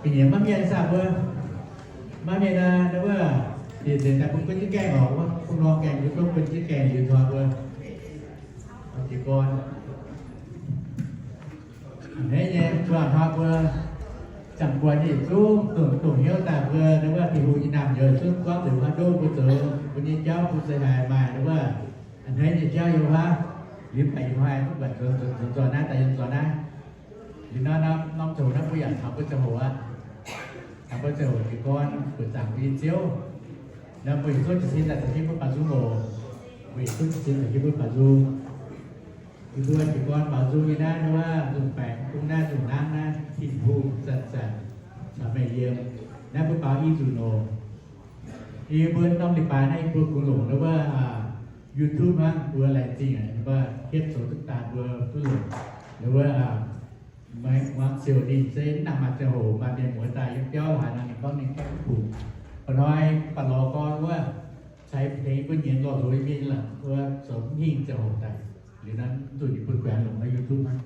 Ninh maiv mienh saah mbuo, maiv mienh naaiv wuov, ninh nzengc daaih bun gunv jienv gaengh oc, bun norm gaengh, bun zungv gunv jienv gaengh liuz taux mbuo jiez gorn. A'hneiv nyei mbuo taux mbuo ziangh guoqv nyei yietc zungv dongh, dongh hnyouv daaih mbuo naaiv wuov Tin-Hungh nyei naamh nyouz zungv guangv nzengc wuov ndoqv mbuo zoux mbuo nyei jauv bun za'haaix maaih naaiv wuov a'hneiv nyei jauv yiem wuov, liuz baeqc yiem haaix mv baac zoux, zoux, zoux nzormc naaiv daaih yiem nzormc naaiv. Liuz nor norm ziangh hoc naaiv mbuo yaac taux mbuo ziangh hoc aqv. Taux mbuo ziangh hoc jiez gorn buoqc zaangc mbuo nyei Ziouv. Nor mbuo yietc zungv jiez sin daaih caux jienv mbuo baaux nzung oc. Mbuo yietc zungv jiez sin caux jienv mbuo baaux nzung. Yie mbuo jiez gorn baaux nzung nyei naaiv, naaiv wuov nzung baengc, dongh naaiv nzung hnangv naaiv, Tin-Hungh zanc-zanc caux meih yiem. Naaiv mbuo baaux i nzunc oc. Yie mbuo norm leiz-baaix naaiv yie mbuo kungx longc naaiv wuov YouTube hnangv, mbuo laengz zingh aqv, mbuo hietv zoux duqv daaih mbuo duqv longc. Naaiv wuov muangx ziouc ninh se mv nangc maaih ziangh hoc maaih mienh mueiz daaih yiem biauv haaix nor ninh gorngv ninh gaengh mv bungx. Ba'hnoi ba'lorx gorn wuov ceix tengx mbuo nyienz lorh nzox nyei mienh lorqc, wuov zoux mv hingh ziangh hoc daaih. Liuz naaiv mv zuqc ninh mbuo guaengx longc naaiv YouTube hnangv.